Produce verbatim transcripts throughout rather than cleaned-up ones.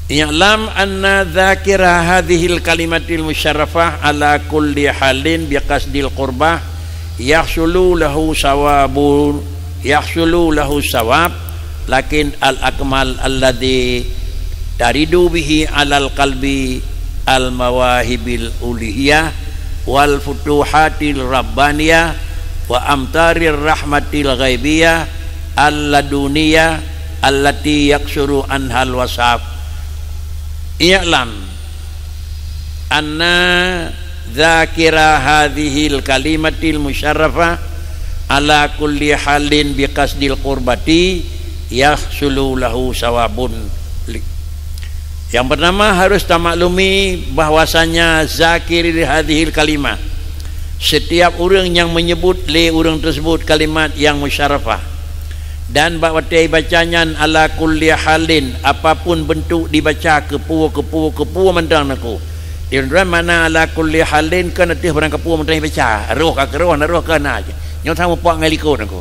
I'lam anna dzakira hadzihil kalimatil musyarrafah ala kulli halin biqasdil qurbah yahsulu lahu sawabun, yahsulu lahu sawab, lakin al-akmal alladzi taridu bihi alal qalbi al-mawahibil uluhiyah wal futuhatil rabbaniyah wa amtarir rahmatil ghaibiyah al-laduniyah allati yaksuru anhal wasaf. I'lam anna dzakira hadzihil kalimatil musyarrafah ala kulli halin biqasdil qurbati yahsulu lahu sawabun. Yang pertama, harus tamaklumi bahwasanya zakir hadzihil kalimah, setiap ureuëng nyang menyebut lé ureuëng tersebut kalimat yang musyarrafah, dan bak watée baca nyan ala kulli halin, apapun bentuk dibaca, keupeue, keupeue, keupeue mantong nangku. Di dalam makna ala kulli halin kan ateueh barang keupeue mantong dibaca, roh ka keurôh, na roh ka na. Nyoe sama puak ngai likot nangku.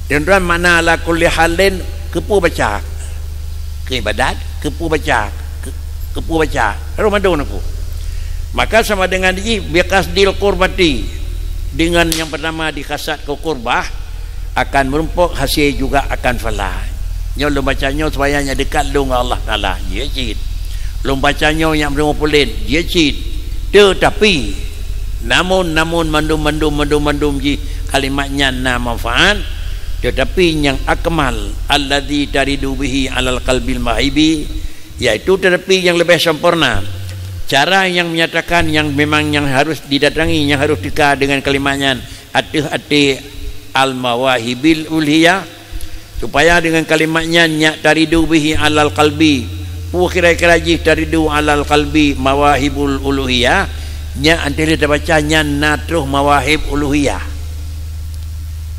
Di dalam makna ala kulli halin, keupeue baca, keu ibadat, keupeue baca, keu-, keupeue baca, roh mandum nangku. Maka sama dengan jih biqasdil qurbati, dengan yang pertama dikasat ke kurbah, akan meurumpok hase juga akan falah. Nyoe lôn baca nyoe supaya nyan deukat lôn ngon Allah Taala, jeuet cit. Lôn baca nyoe nyang meunyoe pulen, jeuet cit. Teutapi, namun, namun mandum, mandum, mandum, mandum jih kalimat nyan na manfaat, teutapi nyang akmal alladzi taridu bihi alal qalbil mahibi, yaitu teutapi nyang leubeh sempurna, cara nyang menyatakan nyang memang nyang harus didatangi, nyang harus teuka dengan kalimat nyan, ateueh até al-mawahibil ulhiyah, supaya dengan kalimat nyan nyak taridu bihi alal qalbi. Peue kira-kira jih taridu alal qalbi mawahibul uluhiyah? Nyak antéh lé tabaca nyan na troh mawahib uluhiyah.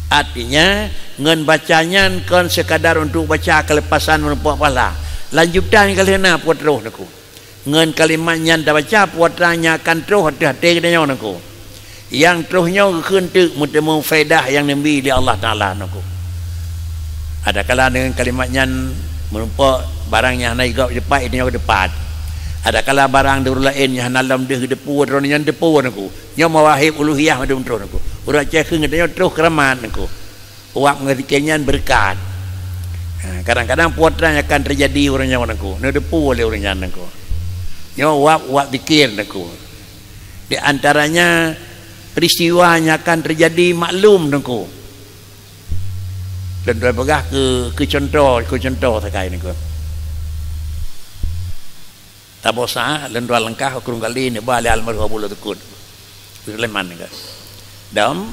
Artinya, ngon baca nyan kon sekadar untuk baca kelepasan meureumpok pahala. Lanjutan ka lheueh na peue troh nangku. Ngon kalimat nyan tabaca, peue atra nyang akan troh ateueh até geutanyoe nangku. Nyang troh nyoe geukheun teuk meuteumé faedah nyang neubi lé Allah Taala nangku. Adakala deungon kalimat nyan meurumpok barang nyang hana jigob teupat, geutanyoe teupat. Adakala barang di ureuëng laén nyang hana lom deuh geuteupeue droe nyan teupeue nangku. Nyoe mawahib uluhiyah mandum troh nangku. Ureuëng Aceh kheun geutanyoe troh keuramat nangku. Uap ngon zikir nyan beureukat. Ha, kadang-kadang peue atra nyang akan teujadi ureuëng nyan nangku, neuteupeue lé ureuëng nyan nangku. Nyoe uap, uap zikir nangku. Di antaranya peristiwa nyang akan teujadi maklum nangku. Lôn tuan peugah keu, keu cuntoh, keu cuntoh sakai nangku. Saboh saát lôn dua leungkah u Krueng Kali neuba lé almarhum Abu Lhoksukon. Sulaiman nangka. Dom,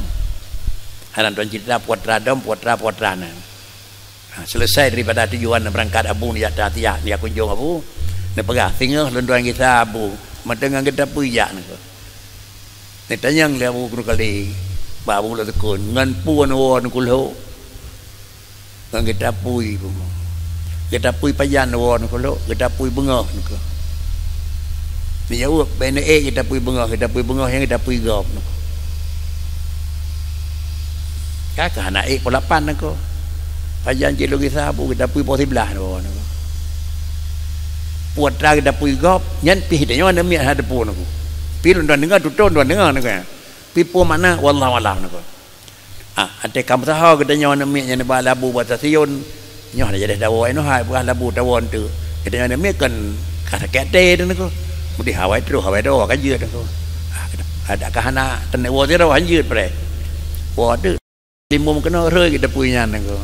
hana tuan cerita peue atra dom, peue atra, peue atra na. Ha, selesai daripada tujuan berangkat Abu neujak taziah, neujak kunjong Abu, neupeugah, "Singoh lôn tuan gisa Abu, meuteungoh geuta peue jak nangka." Neutanyong lé Abu Krueng Kali, bak Abu Lhoksukon, "Ngon peue neuwoe nangku lhok?" Ngon geutapui bumoe. Geutapui pajan woe nangku lhok, geutapui beungoh nangku. Neujaweueb, "Bèk neuék geutapui beungoh, geutapui beungoh nyang geutapui gob nangku." Ka keuh hana ék poh lapan nangku. Pajan cit lôn gisa Abu geutapui poh siblaih woe nangku. Peue atra geutapui gob, nyan pih tanyoe aneuk miet hana teupeue nangku. Pih lôn tuan deungoe, tutoe lôn tuan deungoe nangku. Pih peue makna, wallahu a'lam nangku. Ah, até ka meusaho geutanyoe aneuk miet nyang neuba lé Abu bak stasiun, nyoe hana jadeh tawoe, inoe hai peugah lé Abu tawoe eunteuk. Geutanyoe aneuk miet kon ka sakét até teuh nangku. Meudeh awai troh, awai tawoe ka jeuet nangku. Ah, adak ka hana keuneuk woe sidroe, han jeuet preh. Woe teuk. Limong keunoe rhot geutapui nyan nangku.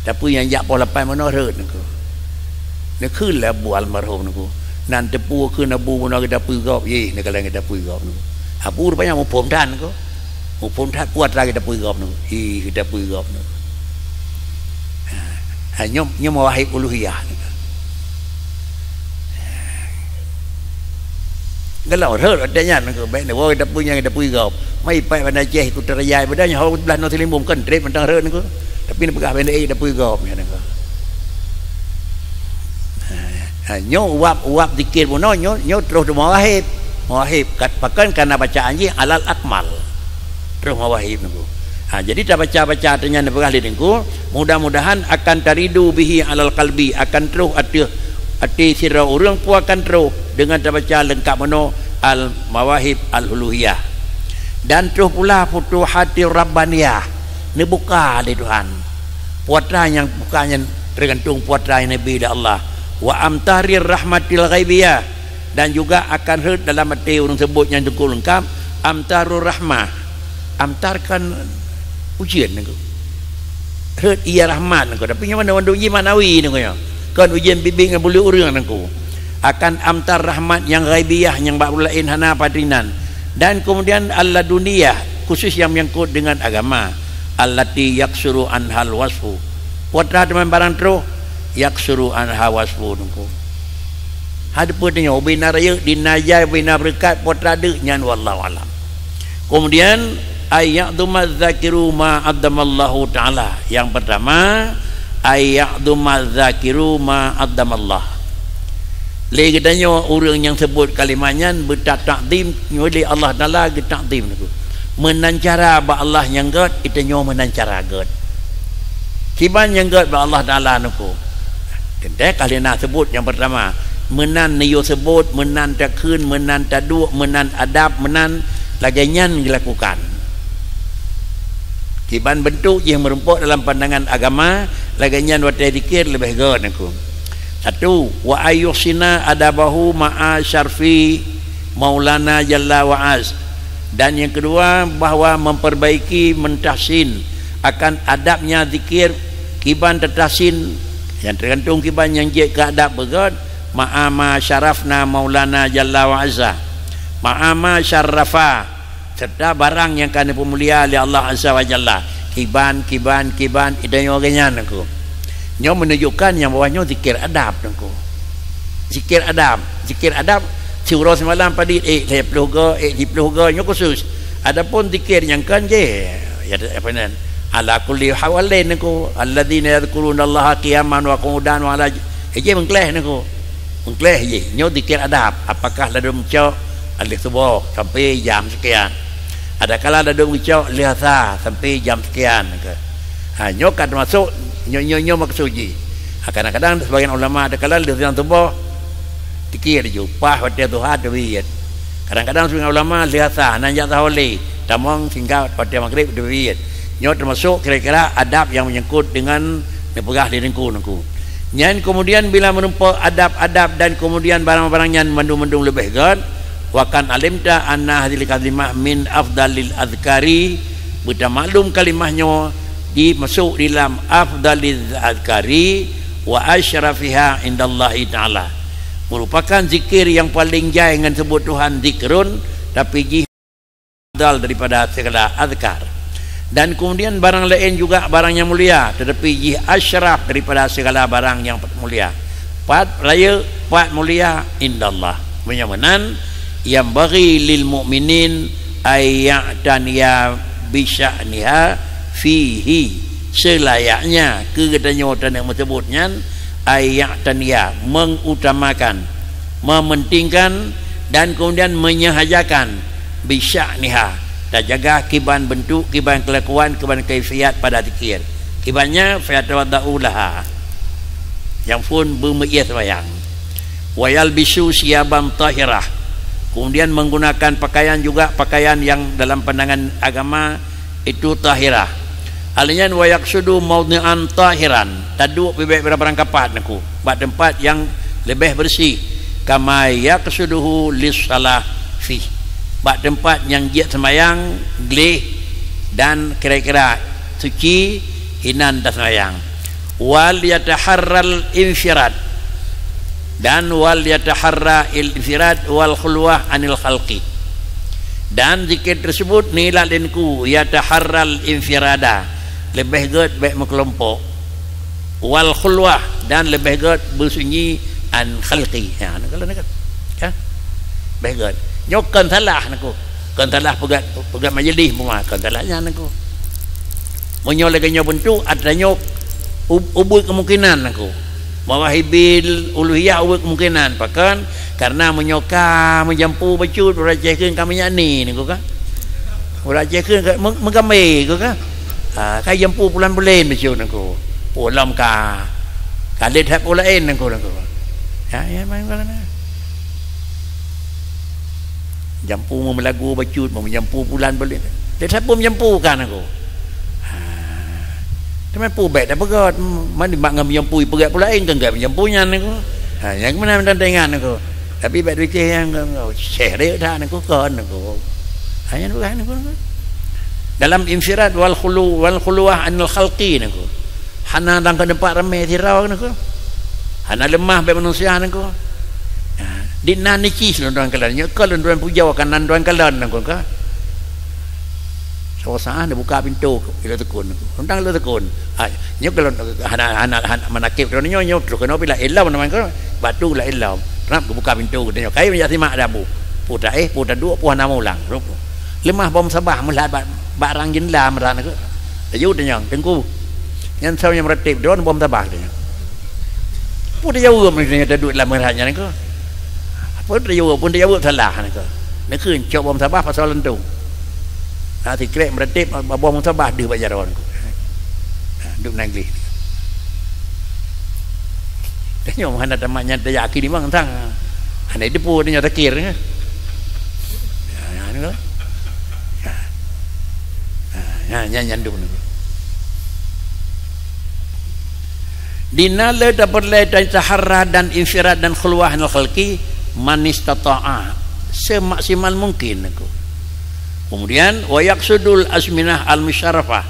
Tapi nyang jak poh lapan bunoe rhot nangku. Neukheun lé Abu almarhum nangku. Nan teupeue kheun Abu bunoe geutapui gob, yeh, neukalon geutapui gob nangku. Abu rupanya muphom that nangku. Muphom that peue atra geutapui gob nangku. Hi, geutapui gob nangku. Ha, ha, nyoe, nyoe mawahib uluhiyah nangku. Galak rhot watèe nyan nangku, bèk neuwoe geutapui nyang geutapui gob. Mai pat Banda Aceh, Kuta Raja, padahai nyoe hôi blah noe Seulimbung kon trép mantong rhot nangku. Tapi neupeugah bèk neuék geutapui gob nyan nangku. Ha, ha, nyoe uap, uap zikir bunoe nyoe, nyoe troh mawahib. Mawahib kat-, pakon karena bacaan jih alal akmal. Troh mawahib nangku. Ha, jadi tabaca-baca ateueh nyan neupeugah lé Teungku, mudah-mudahan akan taridu bihi alal qalbi, akan troh ateueh até sidroe ureuëng peue akan troh deungon tabaca leungkab meunoe Al-Mawahib Al-Uluhiyah. Dan troh pula Futuhatir Rabbaniyah, neubuka lé Tuhan. Peue atra nyang buka nyan teugantung peue atra nyang neubi lé Allah. Wa amtarir rahmatil ghaibiyah, dan juga akan rhot dalam até ureuëng seubut nyang Teungku leungkab, amtarur rahmah. Amtar kan ujeuen Teungku. Rhot ie rahmat Teungku, tapi nyoe mandum-mandum jih maknawi Teungku nyoe. Kon ujeuen biet-biet ngon buleuen ureuëng Teungku. Akan amtar rahmat nyang ghaibiyah nyang bak ureuëng laén hana padrinan. Dan kemudian al-laduniyah, khusus nyang menyangkut dengan agama. Allati yaksuru anhal wasfu. Peue atra teuma barang troh, yaksuru anha wasfu Teungku. Hana peue tanyoe, ubé na rayeuk, di na jai, ubé na beureukat, peue atra deuk nyan, wallahu alam. Kemudian, ayya'dhuma dzakiru ma addamallahu ta'ala. Yang pertama, ayya'dhuma dzakiru ma addamallah. Lé geutanyoe ureuëng nyang seubut kalimah nyan beuta-, takzim, nyoe lé Allah Taala geutakzim Teungku. Meunan cara bak Allah nyang gét, geutanyoe meunan cara gét. Kiban nyang gét bak Allah Taala Teungku. Teuntée ka lheueh na seubut nyang pertama, meunan neuyue seubut, meunan takheun, meunan taduek, meunan adab, meunan lagée nyan geulakukan. Kiban beuntuk jih meurumpok dalam pandangan agama, lagée nyan watée zikir leubeh gét Teungku. Satu, wa ayyuhsina adabahu ma'a syarfi Maulana Jalla wa Az. Dan yang kedua, bahwa memperbaiki, mentahsin akan adabnya zikir, kiban tatahsin, yang tergantung kiban nyang jeuet keu adab beugét, ma'a ma syarafna Maulana Jalla wa Azza. Ma'a ma syarrafa, serta barang nyang ka neupeumulia lé Allah Azza wa Jalla. Kiban, kiban, kiban, idanyoe geuhnyan Teungku. Nyoe menunjukkan nyang bawah nyoe zikir adab Teungku. Zikir adab, zikir adab siuroe simalam padit, eh, lhée ploh go, eh, siplôh go, nyoe khusus. Adapun zikir nyang kon jih, ya, apa nan? Ala kulli hawalin Teungku. Alladzina yadzkurunallaha qiyaman wa qu'udan wa ala, eh, jih meukleh Teungku. Meukleh jih, nyoe zikir adab. Apakah ladôm cok lheueh suboh sampai jam sekian. Adakala ladôm geucok lheueh asa sampai jam sekian ke. Ha, nyoe ka teumasok, nyoe, nyoe, nyoe maksud jih. Ha, kadang-kadang sebagian ulama adakala lheueh sinan suboh, zikir laju, paih watée duha teubiet. Kadang-kadang sebagian ulama lheueh asa, hana jak sahoe lé, tamong sehingga watée magrib teubiet. Nyoe teumasok kira-kira adab nyang menyangkut dengan neupeugah lé Teungku-teungku. Nyan keumudian bila meurumpok adab-adab dan keumudian barang-barang nyan mandum-mandum leubeh gét, wa kan alimta anna hadhil kalimah min afdalil azkari, beutamaklum kalimah nyoe dimasok di lam afdalil azkari wa asyrafiha indallahi ta'ala. Meurupakan zikir nyang paleng jai ngon seubut Tuhan zikrun, tapi jih afdal daripada segala azkar. Dan keumudian barang laén juga barang nyang mulia, tetapi jih asyraf daripada segala barang nyang mulia. Pat rayeuk, pat mulia, indallah. Meunyoe meunan, yanbaghi lil mu'minin ay ya'taniya bi sya'niha fihi. Seulayaknya keu geutanyoe taneuk meuseubut nyan, ay ya'taniya, mengutamakan, mementingkan, dan kemudian menyehajakan bi sya'niha, tajaga kiban beuntuk, kiban keulakuan, kiban kaifiat pada zikir. Kiban nyan, fayatawadda'u laha, nyang phon beumeuiéh seumayang. Wa yalbisu siyaban tahirah, kemudian menggunakan pakaian juga pakaian yang dalam pandangan agama itu tahirah. Alnyan wa yaqsudu maudhi'an tahiran, taduek bibek barang-barang kapat Teungku bak teumpat nyang leubeh beureuséh, kama yaqsuduhu lis-shalah fih, bak teumpat nyang jeuet seumayang gleh dan kira-kira suci hinan taseumayang. Wal yataharral infirad, dan wal yataharra infirad wal khulwah anil khalqi. Dan zikir tersebut nilai linku yataharral infirada, leubeh gét bék meukelompok, wal khulwah, dan leubeh gét beusunyi an khalqi. Ya, nak kalau nak. Ya. Leubeh gét. Nyoe kon salah Teungku. Kon salah peugét, peugét majlis, bukan kon salah nyan Teungku. Meunyoe lagée nyoe beuntuk, atra nyoe u-, ubit kemungkinan Teungku. Mawahibil uluhiyah ubit kemungkinan. Pakon? Karena meunyoe ka meujampu bacut, ureuëng Aceh kheun ka minyak ni Teungku kan. Ureuëng Aceh kheun ka meu-, meugambe Teungku kan. Ha, ka jampu pulan buleuen bacut nangku. Pulan ka. Ka lé that pulan laén nangku, nangku. Ya, ya, main bola na. Jampu meulagu bacut, meujampu pulan buleuen. Lé that pun jampu ka nangku. Ha. Teuma pu bék dah peugét, mani mak ngon jampu peugét pulan laén kan gak jampu nyan nangku. Ha, nyang mana minta tengah nangku. Tapi bak duit nyang, nyang, nyang, syekh dia dah nangku kon nangku. Hanya dua nangku, nangku. Dalam infirad wal khulu, wal khuluwah anil khalqi nangku. Hana dalam tempat ramai sirau nangku. Hana leumah bak manusia nangku. Ha, di nan nici lôn tuan kalon. Nyoe kon lôn tuan pujau kan nan tuan kalon nangku ka. Saboh saát neubuka pintoe ilée teukon. Teuntang ilée teukon. Ah, nyoe kalau hana, hana, hana manakib droeneuh nyoe, nyoe troh keunoe pih laén lom nama keunoe. Batu laén lom. Rab geubuka pintoe geutanyoe. Kayém jak simak dabu. Peue taéh, peue taduek, peue hana mulang. Leumah bom sabah meulat bak, bak rang jeundela meurat nangku. Laju tanyong, "Teungku, nyan soe nyang meuratéb droeneuh bom sabah?" tanyong. Peue tajaweueb nyan, taduek lam meurat nyan nangku. Peue tajaweueb, peue tajaweueb salah nangku. Neukheun cok bom sabah pasal leuntong. Na sikrek meuratéb bom sabah deuh bak jaroe nangku. Ha, duek nan gleh. Tanyoe hana tamat nyan tayakin memang sang. Hana deungoe tanyoe takir. Ha, nyan nangku. Ha. Ha, nyan, nyan, nyan duek nangku. Di na le tapeureulée taharra dan infirad dan khulwah anil khalqi man istata'a, semaksimal mungkin nangku. Kemudian, wa yaqsudul azminah al-musyarrafah.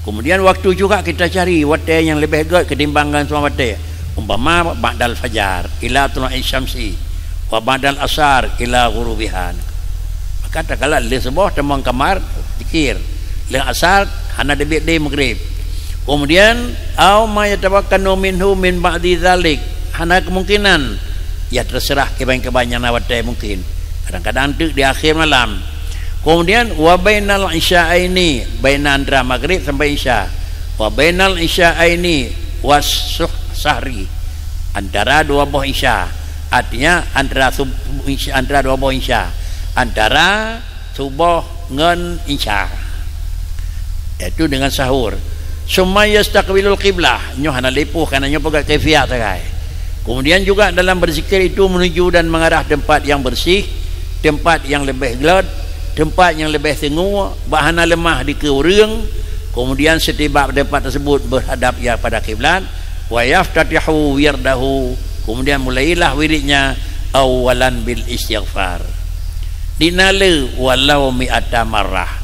Kemudian, waktu juga kita cari watée nyang leubeh gét ketimbang ngon seumah watée. Umpama, ba'dal fajar, ila tulu'i syamsi, wa ba'dal asar, ila ghurubiha. Maka takalon lheueh suboh tamong kamar, zikir. Lheueh asar, hana teubiet lé maghrib. Kemudian, au ma yatamakkanu minhu min ba'di dzalik. Hana kemungkinan. Ya, terserah kiban-kiban nyang na watée mungkin. Kadang-kadang teuk di akhir malam. Kemudian, wa bainal isya'aini, baina antara maghrib sampai isya. Wa bainal isya'aini was suh-, sahri. Antara dua boh isya. Artinya, antara sub-, isya, antara dua boh isya. Antara suboh ngon isya, yaitu dengan sahur. Summa yastaqbilul qiblah, nyoe hana leupah, karena nyoe peugah kaifiat sagai. Kemudian juga dalam berzikir itu menuju dan mengarah tempat yang bersih, tempat yang leubeh glot, tempat yang leubeh teungoh, bak hana leumah dikeue ureuëng. Kemudian setiba tempat tersebut berhadap ia pada kiblat, wa yaftatihu wirdahu, kemudian mulailah wiridnya, awalan bil istighfar. Di na le walau mi'ata marrah.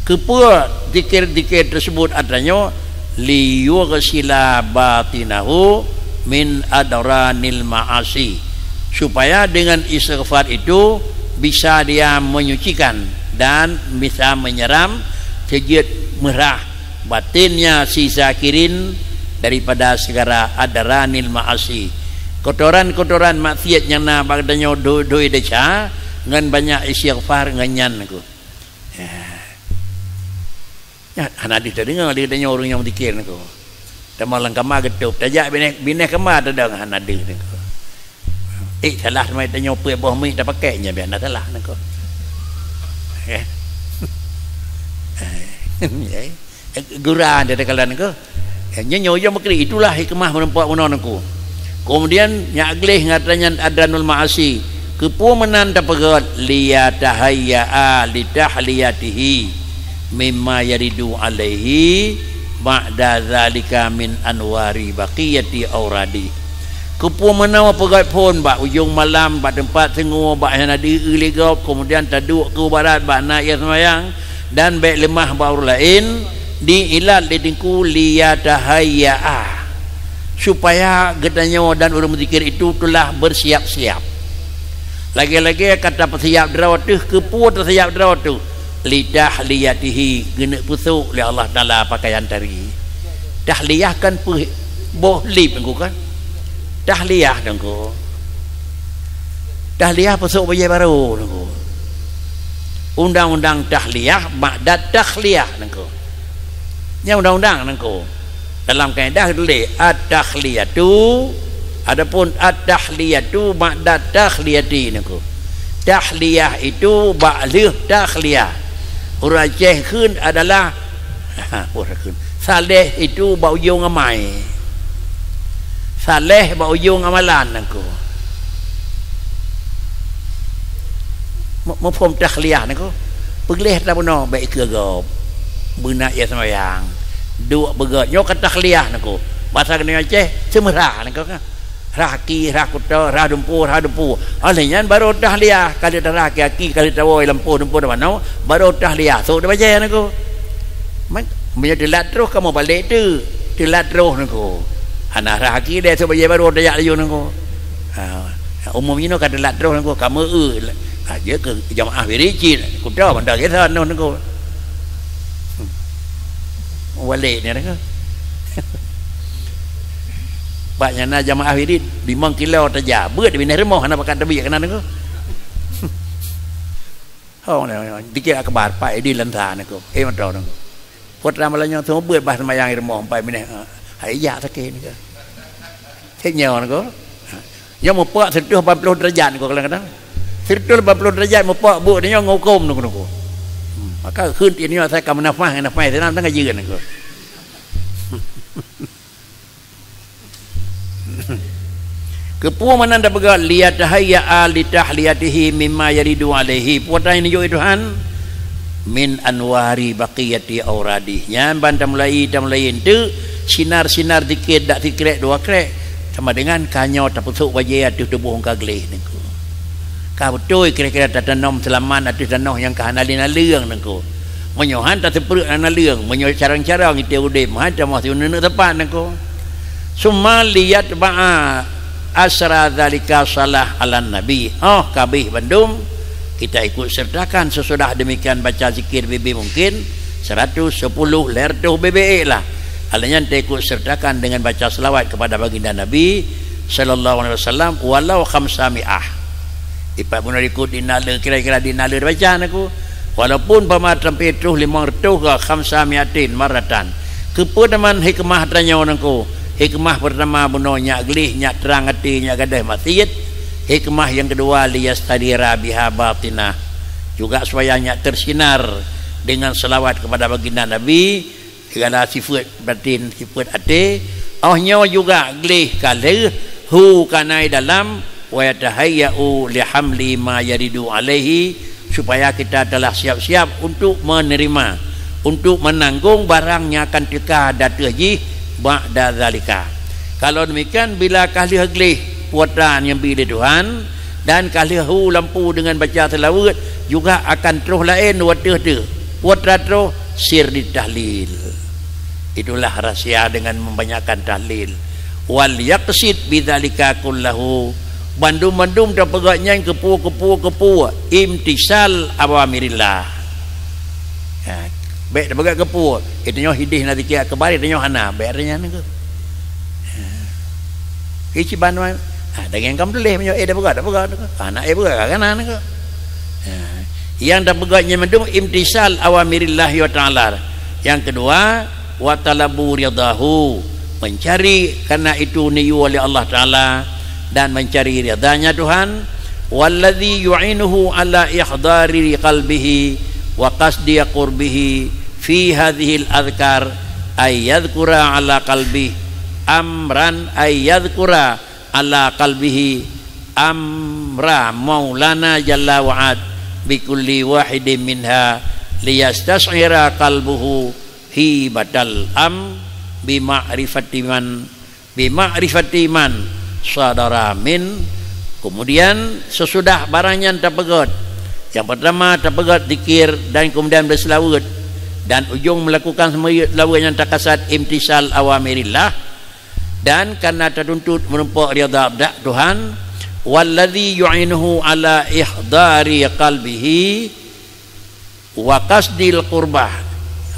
Keupeue zikir-zikir tersebut atra nyoe? Liyughsila batinahu min adranil ma'asi. Supaya dengan istighfar itu bisa dia menyucikan dan bisa menyeram sejeuet meurah batinnya si zakirin daripada segala adranil ma'asi. Kotoran-kotoran maksiat nyang na bak tanyoe doi-doi desya ngon banyak istighfar ngon nyan nangku. Ya. Nyan hana deuh tadeungoe lé tanyoe ureuëng nyang zikir nangku. Teuma lam kama geutôb, tajak binéh, binéh kama tadong hana deuh nangku. Eh, salah teuma tanyoe peuet boh mic tapakai nyan biasa salah nangku. Ya. Ya. Eh, gura dia teukalan ke? Eh, nyoe, nyoe, nyoe meukeureueng, itulah hikmah meureumpok meunoe nangku. Kemudian, nyak gleh ngat nyan adranul ma'asi. Keupeue meunan tapeugét? Liyatahayya'a litahliyatihi mimma yaridu alaihi ba'da zalika min anwari baqiyati auradi. Keupeue meunoe peugét phon bak ujong malam, bak teumpat teungoh, bak hana di-eu lé gob, keumudian taduek keu barat bak na ie seumayang, dan bék leumah bak ureuëng laén, diilat lé Teungku liyatahayya'a, supaya geutanyoe dan ureuëng meuzikir itu teulah beusiap-siap. Lagée-lagée ka tapeusiap droe teuh, keupeue tapeusiap droe teuh? Litahliyatihi, geuneuk peusôk lé Allah Taala pakaian tari. Tahliyah kan peuboh lip nangku kan? Tahliyah nangku. Tahliyah peusôk bajée barô nangku. Undang-undang tahliyah, makdat takhliyah nangku. Nyan undang-undang nangku. Dalam kaedah dituléh at-takhliyatu, adapun at-tahliyatu makdat takhliyati nangku. Tahliyah itu bak lheueh takhliyah. Ureuëng Aceh kheun adalah Ha, oh, rakheun. Saleh itu bak ujong amai. Saleh bak ujong amalan nangku. Mu-, muphom takhliyah nangku. Peuleh tabunoe bèk ikeue gob. Beuna ie seumayang. Duek beugöt nyoe ka takhliyah nangku. Basa keuneuk Aceh, seumeurah nangku kan. Rhah aki, rhah kuto, rhah dumpu, rhah dumpu. Óh lheueh nyan barô tahliyah, ka lheueh tarhah aki-aki, ka lheueh tawoe lampôh dumpu, dumpu manoe, barô tahliyah. Sôk di bajèe nangku. Man, meunyoe teulat troh, kamoe balek teuk. Teulat troh nangku. Hana rhah aki deh, sôk bajèe barô tajak laju nangku. Ha, umum jinoe ka teulat troh nangku, kamoe eu. Ha, jeuet keu jamaah wirid cit, kuto banda kisah nangku. Walek ni nangku. Bak nyan na jamaah wirid, limong kilo tajak. Beuet binéh rumoh hana pakat tabiet keunan nangku. Hong, dikit akbar, Pak Edi Lansa nangku. Eh, mantong nangku. Putra malam nyoe semua beuet bah seumayang di rumoh, empat binéh. Ha, hai jak sakét nangku. Cit nyoe nangku. Nyoe mupok seratus lapan puluh derajat nangku kadang-kadang. Seratus lapan puluh derajat mupok beuet nyoe ngon huköm nangku-nangku. Hmm, maka kheun nyoe asai ka meunafah, nafah Islam tengah jireuen nangku. Keupeue meunan tapeugah, "Liyatahayya'a li tahliyatihi mimma yaridu alaihi." Peue nyang neujok Tuhan? "Min anwari baqiyati auradi." Nyan ban tamulai, tamulai enteuk sinar-sinar zikir dak sikrek dua krek sama dengan ka nyoe tapeusok bajèe ateueh tuboh ka gleh nangku. Ka beutôi kira-kira tatanom seulaman ateueh tanoh nyang ka hana lé naleueng nangku. Meunyoe han taseupreuet naleueng, meunyoe carông-carông ite udeb, han tamoh siuneuk-neuk teumpat nangku. Summa liyatba'a asra dzalika shalah 'alan nabi. Oh, ka abéh bandum, kita ikut sertakan sesudah demikian baca zikir bibit mungkin seratus, sepuluh, lhèe reutôh bibit lah. Alheuh nyan taikut sertakan dengan baca selawat kepada baginda Nabi sallallahu alaihi wasallam walau khamsa mi'ah. Ipat bunoe ikut dinaleu, kira-kira dinaleu baca nangku. Walaupun pama sampai troh limong reutôh ka khamsa mi'atin marratan. Keupeue teuma hikmah tanyoe nangku? Hikmah pertama bunoe nyak gleh, nyak trang até, nyak gadôh maksiet. Hikmah nyang keudua liyastadira biha batinah. Juga supaya nyak tersinar dengan selawat kepada baginda Nabi, segala sifeuet batin, sifeuet até, oh nyoe juga gleh ka lheueh, hu ka na i dalam, wa yatahayya'u li hamli ma yaridu alaihi, supaya kita telah siap-siap untuk menerima, untuk menanggung barang nyang akan teuka di ateueh jih ba'da zalika. Kalau demikian, bila ka lheueh gleh putra nyang bi lé Tuhan, dan ka lheueh hu lampu dengan baca seulaweuet, juga akan troh laén watèe teuh. Putra troh sir di tahlil. Itulah rahsia dengan membanyakkan tahlil. Wal yaqsid bidzalika kullahu. Bandum-bandum tapeugah nyan keupeue, keupeue, keupeue, imtisal awamirillah. Ha, bèk tapeugah keupeue. Itu nyoe hidih na zikir akbar, itu nyoe hana. Bèk artinya nangku. Ha. Ici banwan, ha, daging kam tuléh meunyoe, eh, dah peugah, dah peugah, dah peugah. Ha, nak, eh, peugah, kan, ha, nangku. Ha. Yang dah peugah nyan mandum imtisal awamirillah wa ta'ala. Yang kedua, wa talabu ridahu, mencari karena itu niyuwa oleh Allah Taala dan mencari ridhanya Tuhan. Walladzi yu'inuhu ala ihdari qalbihi wa qasdi qurbihi fi hadzihil adhkar ay yadzkura ala qalbih amran ay yadzkura ala qalbihi amra maulana jalla wa ad bi kulli wahidin minha liyastasy'ira qalbuhu hibatal am bi ma'rifati man, bi ma'rifati man sadara min. Kemudian sesudah barang nyan tapeugöt, yang pertama tapeugöt zikir dan kemudian beuseulaweuet, dan ujong meulakukan seulaweuet nyan takasad imtisal awamirillah, dan karena tatuntut meurumpok ridha Tuhan, walladzi yu'inuhu ala ihdari qalbihi wa qasdil qurbah.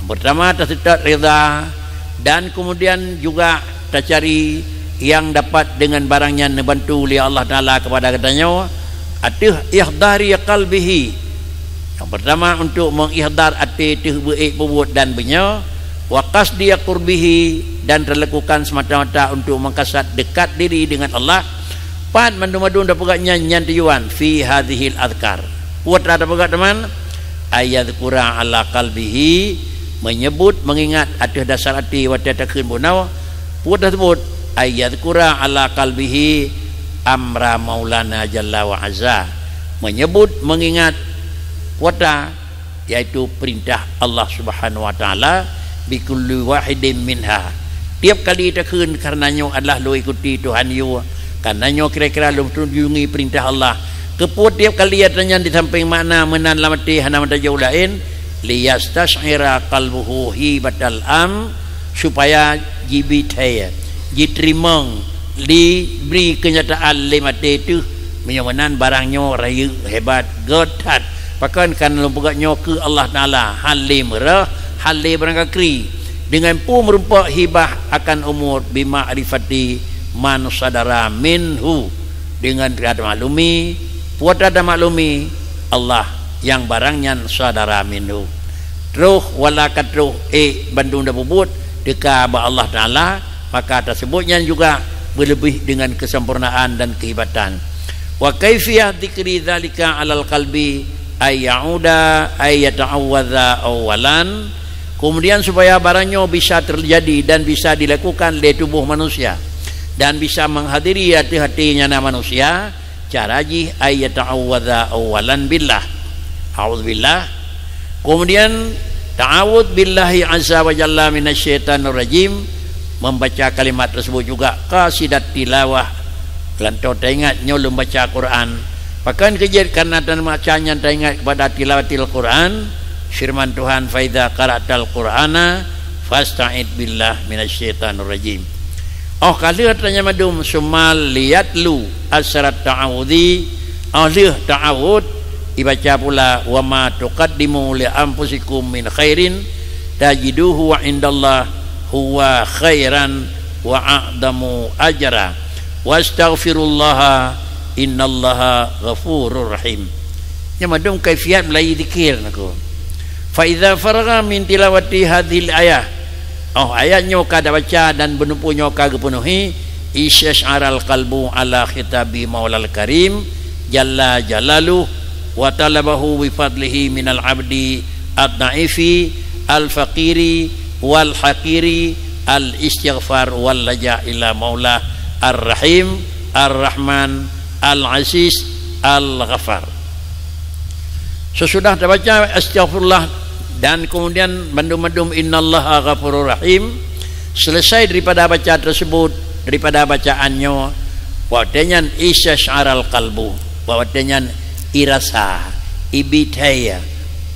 Yang pertama, taseutôt ridha, dan kemudian juga tacari yang dapat dengan barang nyan neubantu lé Allah Taala kepada geutanyoe ateueh ihdari qalbihi. Yang pertama, untuk mengihdar até teuh beuék peubuet dan beunyoe, wa qasdi qurbihi, dan talakukan semata-mata untuk mengkasad dekat diri dengan Allah. Pat mandum-mandum tapeugöt nyan, nyan tujuan fi hadzihil adhkar. Peue tapeugöt teuma? Ay yadzkura ala qalbihi Meunyeubut, meungingat ateueh dasar até watée takheun bunoe, peue teuseubut, ay yadzkura ala qalbihi amra maulana jalla wa azza. Meunyeubut, meungingat kuasa, yaitu peurintah Allah Subhanahu wa Taala, bikulli wahidin minha. Tieb kali takheun, kareuna nyoe adalah lôn ikuti Tuhan yue, kareuna nyoe kira-kira lôn tunjungi peurintah Allah. Keupeue tieb kali ata nyan disampéng makna meunan lam até hana meutajôh laén, liyastash'ira qalbuhu hibatal am, supaya jibithée, jiteurimong, jibri keunyataan lé maté teuh, meunyoe meunan barang nyoe rayeuk hebat, gét that. Pakon kan lôn peugah nyoe keu Allah Taala, hal lé meurah, hal lé barangkakri. Deungon peue meurumpok hibah akan umur, bima'rifati man sadara minhu, deungon tamaklumi, peue tamaklumi Allah nyang barang nyan sadara minhu. Troh wala ka troh ék bandum tapubuet teuka bak Allah Taala, maka taseubut nyan juga beuleubeh deungon keusempurnaan dan keuhibatan. Wa kaifiyah dzikri dzalika alal qalbi ay ya'uda ay yata'awwadza awwalan. Keumudian supaya barang nyoe bisa teujadi dan bisa dilakukan lé tuboh manusia dan bisa meuhadiri ateueh até nyang na manusia, cara jih ay yata'awwadza awwalan billah. A'udzubillah. Keumudian ta'awudz billahi azza wa jalla minasy syaithanir rajim, membaca kalimat tersebut juga qasidat tilawah. Lanto taingat nyoe lôn baca Quran. Pakon keu jeuet kareuna tan baca nyan taingat kepada tilawatil Quran, firman Tuhan, "Fa idza qara'tal Qur'ana fasta'id billah minasy syaithanir rajim." Óh ka lheueh tanyoe mandum, summa liyatlu asrat ta'awudzi, óh lheueh ta'awudz, ibaca pula, "Wa ma tuqaddimu li anfusikum min khairin tajiduhu 'indallah huwa khairan wa a'dhamu ajra. Wastaghfirullaha innallaha ghafurur rahim." Nyan mandum kaifiat meulayeue zikir, nakeuh. Fa idza faragha min tilawati hadzihil ayah, óh ayat nyoe ka tabaca dan beuneupeu nyoe ka geupeunuhi, istasy'aral qalbu ala khitabi maulal karim jalla jalaluh wa talabahu bi fadlihi minal abdi ad-dha'ifi al-faqiri wal haqiri al-istighfar wal laja' ila maulah ar-rahim ar-rahman al-aziz al-ghaffar. Sesudah tabaca astaghfirullah dan kemudian bandum-bandum innallaha ghafurur rahim, selesai daripada baca tersebut, daripada bacaan nyoe, watée nyan istasy'aral qalbu, watée nyan irasa, ibithée,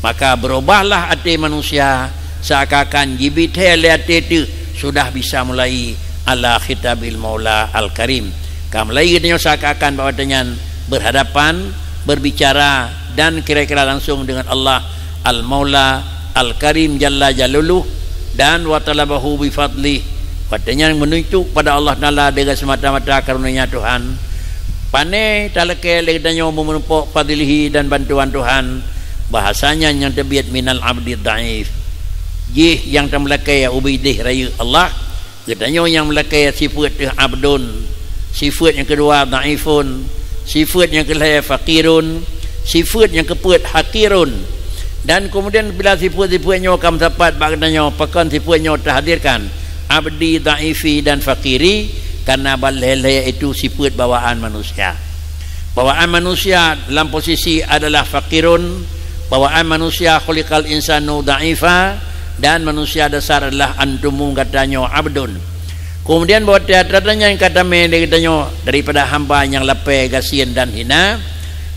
maka berubahlah até manusia, seakan-akan jibithée lé até teuh sudah bisa mulai ala khitabil maula al-karim. Ka mulai geutanyoe seakan-akan bak watée nyan berhadapan, berbicara dan kira-kira langsung dengan Allah Al-Maula Al-Karim Jalla Jaluluh dan wa talabahu bi fadlih. Watée nyan meununjuk pada Allah Taala dengan semata-mata karunia Tuhan. Pane talakée lé geutanyoe meureumpok fadlihi dan bantuan Tuhan, bahasanya nyang teubiet minal abdi dhaif. Jih nyang tameulakée ubé ideh rayeuk Allah, geutanyoe nyang meulakée sifeuet teuh abdun, sifeuet nyang keudua dhaifun, sifeuet nyang keulhée faqirun, sifeuet nyang keupeuet haqirun. Dan keumudian bila sifeuet-sifeuet nyoe ka meusapat bak geutanyoe, pakon sifeuet nyoe tahadirkan, abdi, dhaifi dan faqiri, kareuna bak lhée-lhée itu sifeuet bawaan manusia. Bawaan manusia dalam posisi adalah faqirun, bawaan manusia khuliqal insanu dhaifa, dan manusia dasar adalah antumu geutanyoe abdun. Keumudian bak watée atra nyan ka tamé lé geutanyoe daripada hamba nyang lapée, gasien dan hina,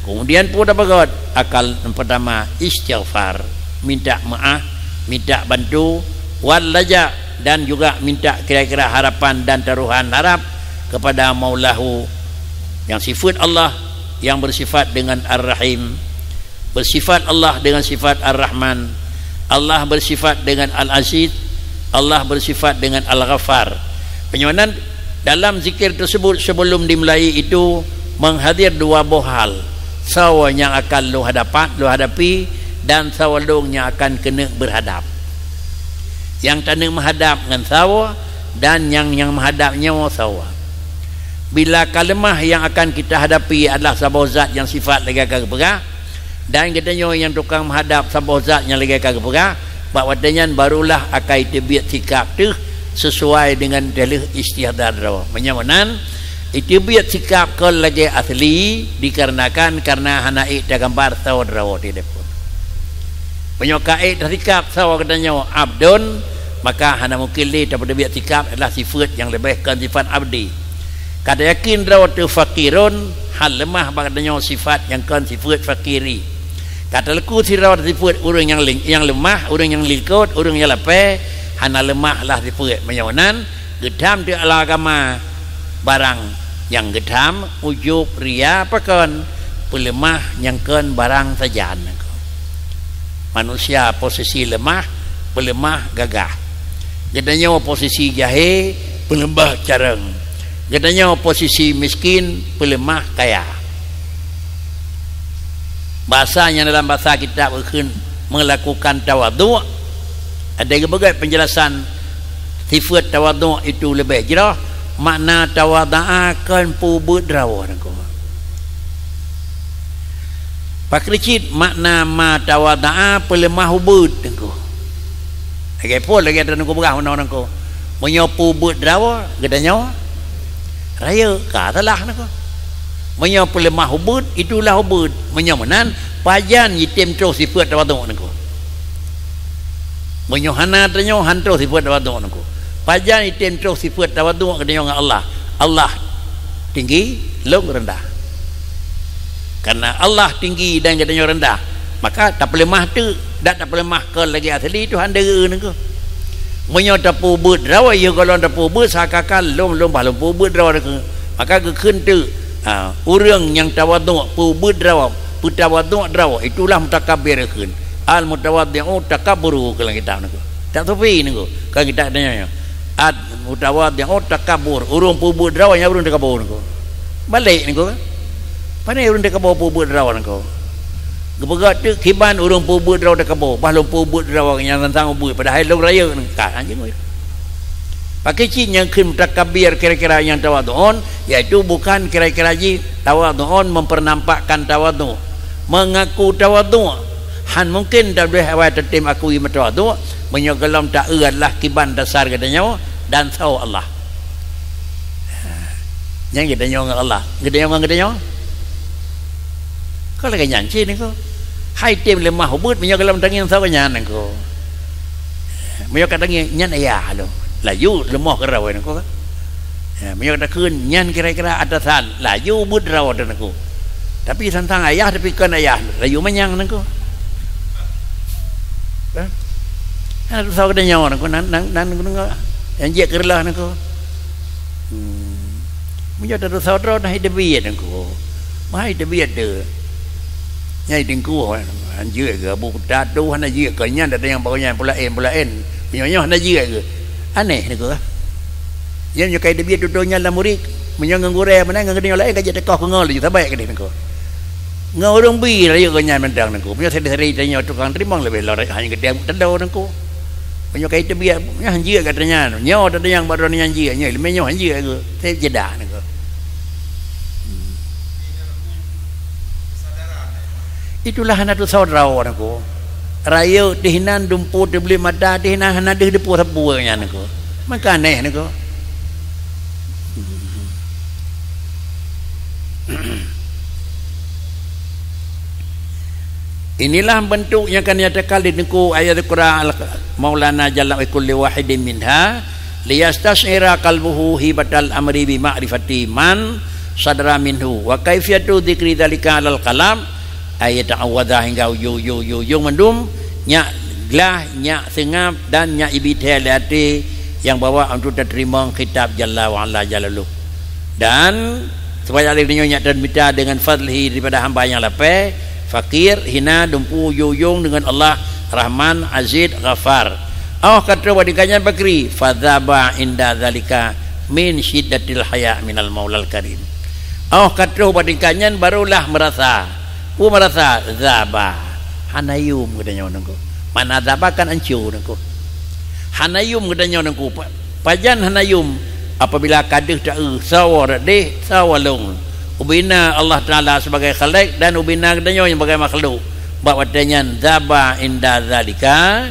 keumudian peue tapeugét? Akal nyang peurtama istighfar, minta meuáh, minta bantu, wal laja', dan juga minta kira-kira harapan dan taruhan harap kepada Maulahu, nyang sifeuet Allah nyang bersifat dengan Ar-Rahim, bersifat Allah dengan sifat Ar-Rahman, Allah bersifat dengan Al-Aziz, Allah bersifat dengan Al-Ghaffar. Meunyoe nan dalam zikir tersebut sebelum dimulai itu menghadir dua boh hal, sawa nyang akan lôn hadapat, lôn hadapi, dan sawa lôn nyang akan keuneuk berhadap. Nyang taneuk meuhadap ngon sawa, dan nyang, nyang meuhadap nyoe sawa. Bila ka leumah, nyang akan kita hadapi adalah saboh zat nyang sifat lagée ka geupeugah, dan geutanyoe nyang tukang meuhadap saboh zat nyang lagée ka geupeugah, Bak watée nyan barulah akai teubiet sikab teuh sesuai deungon teuleuh istihdar droe. Meunyoe meunan, iteubiet sikab kon lagée asli dikarenakan kareuna hana ék tagambar soe droe di depan. Meunyoe ka ék tasikab soe geutanyoe abdon, maka hana mungken lé tapeuteubiet sikab adalah sifeuet nyang leubeh kon sifat abdi. Ka tayakin droe teuh fakirun, hal leumah bak geutanyoe sifat nyang kon sifeuet fakiri. Ka taleuku sidroe sifeuet ureuëng nyang ling-, nyang leumah, ureuëng nyang likot, ureuëng nyang lapée, hana leumah lah sifeuet. Meunyoe nan, geutham di alam agama barang nyang geutham, ujub, ria, pakon, peuleumah nyang kon barang sajan. Manusia posisi leumah, peuleumah gagah. Geutanyoe posisi jahé, peuleumah carông. Geutanyoe posisi miskin, peuleumah kaya. Basa nyang dalam basa kitab geukheun meulakukan tawadhu'. Ada geupeugah penjelasan sifat tawadhu' itu leubeh jroh, makna tawadha'a kon peubeuet droe nangko. Pakri cit makna ma tawadha'a peuleumah ubeuet nangko. Lagée phon lagée ata nangko peugah meunoe nangko. Meunyoe peubeuet droe geutanyoe rayeuk ka salah nangko. Meunyoe peuleumah ubeuet, itulah ubeuet. Meunyoe meunan, pajan jitem troh sifeuet tawadhu' nangko. Meunyoe hana tanyoe han troh sifeuet tawadhu' nangko. Pajan jitem troh sifeuet tawadhu' geutanyoe ngon Allah. Allah tinggi, lôn reundah. Karena Allah tinggi dan geutanyoe reundah, maka tapeuleumah teuk, dak tapeuleumah kon lagée asli Tuhan deuh nangko. Meunyoe tapeubeuet droe, yoh gohlom tapeubeuet seakan-akan lôn, lôn bah lôn peubeuet droe nangko. Maka geukheun teuk, ha, ureuëng nyang tawadhu' peubeuet droe, peutawadhu' droe, itulah mutakabir geukheun. Al mutawadhi'u takabburu keu lam kitab nangko. Tak sufi nangko, ka kitab tanyoe. Al mutawadhi'u takabbur, ureuëng peubeuet droe nyang ureuëng takabur nangko. Balek nangko. Pane ureuëng takabur peubeuet droe nangko. Geupeugah teuk kiban ureuëng peubeuet droe takabur, bah lôn peubeuet droe nyang tantang ubeuet, padahai lôn rayeuk nangka anjeung. Pakri cit nyang kheun mutakabir kira-kira nyang tawadhu'un, yaitu bukan kira-kira jih tawadhu'un mempernampakkan tawadhu'. Mengaku tawadhu', han mungken tabdeh awai tatem akui meutuha tu, meunyoe gohlom taeu adalah kiban dasar geutanyoe dan soe Allah. Nyang geutanyoe ngon Allah, geutanyoe ngon geutanyoe. Ka lagée nyan cit niko. Hai tem leumah ubeuet meunyoe gohlom tangieng soe nyan niko. Meunyoe ka tangieng nyan ayah lom. Laju leumoh keurau niko. Ya, meunyoe takheun nyan kira-kira atasan, laju ubeuet droe teuh nangko. Tapi tantang ayah, tapi kon ayah, laju manyang nangko. Kan? Nah, tusoe geutanyoe nangko, nan, nan, nan, nan, nyang jeuet keu reuloh nangko. Hmm. Meunyoe tadusoe droe, nah, teubiet nangko. Meuhai teubiet teuh. Nyai teungku, han jeuet keu Abu Kuta tu, hana jeuet keu nyan, datang nyang bagoe nyan, pula en, pula en. Meunyoe nyoe hana jeuet keu. Aneh nangko. Nyan nyoe kai teubiet tutoe nyan lam murit, meunyoe ngon gurée meunan ngon geutanyoe laén ka jeuet teukoh keungoe laju sabai keudeh nangko. Ngon ureuëng bi rayeuk geuh nyan mantong nangko. Meunyoe seri-seri tanyoe tukang teurimong leubeh lom rayek hana geutem teudo nangko. Meunyoe kai teubiet nyan han jeuet gata nyan. Nyoe teudo nyang bak droeneuh nyan jeuet, nyoe leumeh nyoe han jeuet geuh. Seb jeuet dah nangko. Hmm. Itulah hana tusoe droe nangko. Rayeuk teuh inan dumpeue teubleuet mata teuh inan hana deuh teupeue sapeue nyan nangko. Maka aneh nangko. Inilah bentuk nyang ka nyatakan lé Teungku Ayat Quran Al-, Maulana Jalla wa Kulli Wahidin minha, liyastasy'ira qalbuhu hibatal amri bi ma'rifati man sadara minhu, wa kaifiyatu dzikri dzalika alal qalam, ay yata'awwadza hingga ujong-ujong, ujong-ujong mandum, nyak glah, nyak seungab, dan nyak ibithée lé até nyang bawa untuk tateurimong kitab Jalla wa Ala Jalaluh. Dan supaya lé nyoe nyak dan mita dengan fadlihi daripada hamba nyang lapée, fakir, hina, dumpeue ujong-ujong dengan Allah Rahman, Aziz, Ghafar. Óh ka troh bak tingkat nyan pakri, fadzaba inda dzalika min syiddatil haya minal Maulal Karim. Óh ka troh bak tingkat nyan barulah meurasa. Peue meurasa? Dzaba. Hana yum geutanyoe nangko. Makna dzaba kan anco nangko. Hana yum geutanyoe nangko. Pa-, pajan hana yum? Apabila ka deuh taeu, sawa deh, sawa lôn. Ubina Allah Taala sebagai Khalik dan ubina geutanyoe sebagai makhluk. Bak watée nyan dzaba inda dzalika,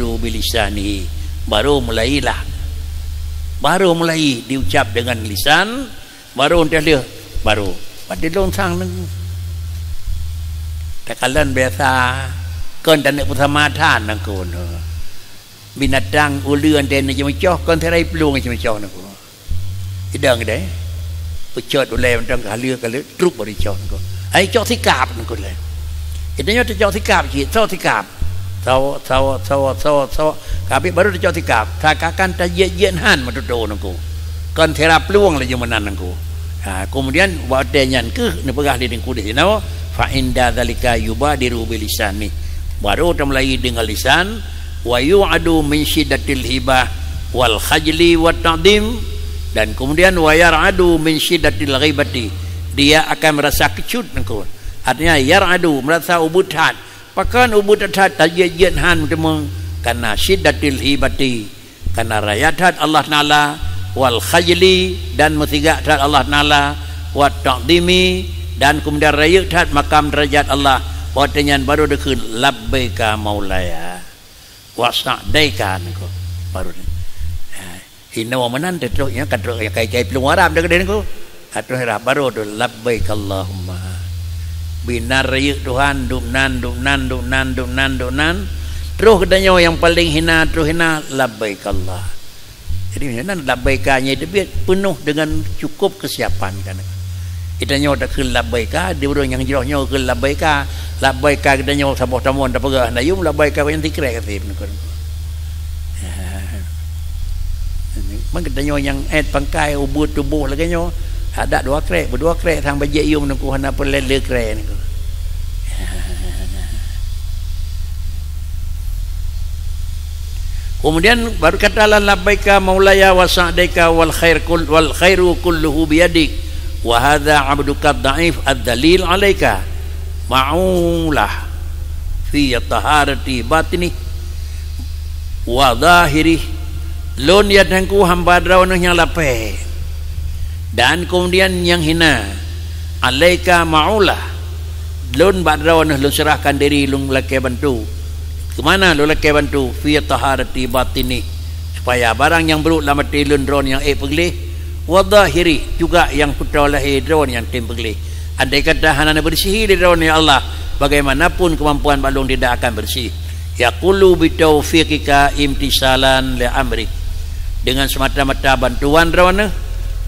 yubadiru bilisanihi. Baru mulailah. Baru mulai diucap dengan lisan, baru entah lheueh, baru. Padahai lôn sang nang. Takalon biasa, kon taneuk peusamatan nang kon. Binatang uleuen teuh na jimeucoh, kon sirai plueng jimeucoh nang kon. Idang deh. Peucot ulèe mantong ka haleue, ka haleue, truk baru icok nangko. Ai cok sikap nangko lé. Itu nyoe teucok sikap cit, so sikap. Sawa, sawa, sawa, sawa, sawa. Kabeh baru teucok sikap. Sakakan tajiet-jiet han meututoe nangko. Kon sira plueng laju meunan nangko. Ha, kemudian watèe nyan keuh neupeugah lé Teungku di sinoe, fa inda zalika yubadiru bilisani. Baru tamulai dengan lisan, wa yu'adu min syiddatil hibah wal khajli wat ta'dim. Dan kemudian, wa yar'adu min syiddatil ghaibati, dia akan merasa kecut nangku. Artinya, yar'adu, merasa ubit that. Pakon ubit that, tajeuet-jeuet han meuteumé, karena syiddatil hibati, karena raya that Allah Taala, wal khajli, dan meusigak that Allah Taala, wat ta'dhimi, dan kemudian rayeuk that makam derajat Allah. Watée nyan baru dikheun, labbaika maulaya wa sa'daika nangku. Baru ni. Ha, inoe meunan teutroh nyan ka troh nyang kai-kai plueng Arab dah keudeh nangku. Ka troh irab baru tu, labbaik Allahumma. Binar rayeuk Tuhan, dubnan, dubnan, dubnan, dubnan, dubnan. Troh geutanyoe nyang paleng hina, troh hina, labbaik Allah. Jadi, meunan labbaika nyan teubiet peunoh dengan cukup kesiapan kan. Geutanyoe takheun labbaika, di ureuëng nyang jroh nyoe kheun labbaika. Labbaika geutanyoe saboh tamong tapeugah na yum labbaika nyang tikrek kasih. Man geutanyoe nyang ét pangkai ubit tuboh lagée nyoe, adak dua krek, beudua krek sang bajée yum nangku hana peureulée le krek nangku. Kemudian baru kata lah, labbaika maulaya wa sa'daika wal khair kul-, wal khairu kulluhu biyadik, wa hadza abduka dhaif adzalil alaika ma'ulah fi taharati batini wa zahiri. Lôn ya Tuhanku hamba droeneuh nyang lapée dan kemudian nyang hina. Alaika ma'ulah, lôn bak droeneuh lôn serahkan diri, lôn lakée bantu. Keumana lôn lakée bantu? Fi taharati batini, supaya barang nyang brok lam até lôn droeneuh nyang ék peugleh, wa zahiri, juga nyang peutoe lahé droeneuh nyang tem peugleh. Andai kata hana neubeureusihi lé droeneuh, ya Allah, bagaimanapun keumampuan bak lôn tidak akan beureusihi. Yaqulu bitaufiqika imtisalan li amrik. Dengan semata-mata bantuan droeneuh,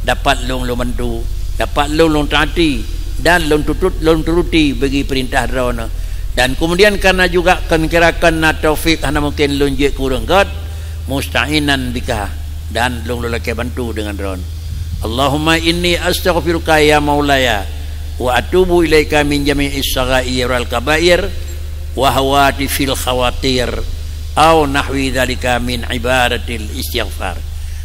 dapat lôn lôn bantu, dapat lôn lôn taati, dan lôn tutut, lôn turuti bagi peurintah droeneuh. Dan kemudian karena juga kon kira kon na taufik hana mungken lôn jeuet keu ureuëng gét, musta'inan bika, dan lôn lôn lakée bantu dengan droeneuh. Allahumma inni astaghfiruka ya maulaya, wa atubu ilaika min jami'is saghair wal kabair, wa hawatifil khawatir, au nahwi dzalika min ibaratil istighfar.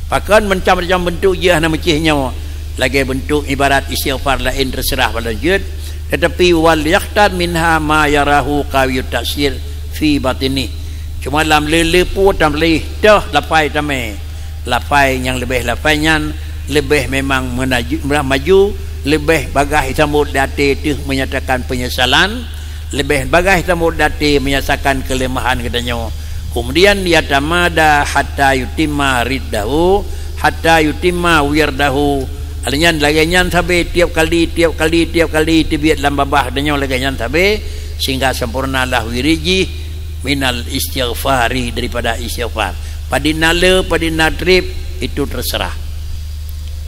Pakon macam-macam bentuk jih hana meucih nyoe, lagée bentuk ibarat istighfar laén terserah bak lôn jeuet, tetapi wal yakhtar minha ma yarahu qawiyut ta'sir fi batini. Cuma lam le-le peue tameuleh toh lafai tamé. Lafai nyang leubeh lafai nyan leubeh memang meunaju-, meulah maju, leubeh bagaih sambot di até teuh menyatakan penyesalan, leubeh bagaih sambot di até menyatakan keuleumahan geutanyoe. Kemudian yatamada hatta yutimma riddahu, hatta yutimma wirdahu. Lagée nyan, lagée nyan sabe tiep kali, tiep kali, tiep kali teubiet lam babah geutanyoe lagée nyan sabe, sehingga sempurnalah wirid jih minal istighfari, daripada istighfar. Padit na le, padit na treb, itu terserah.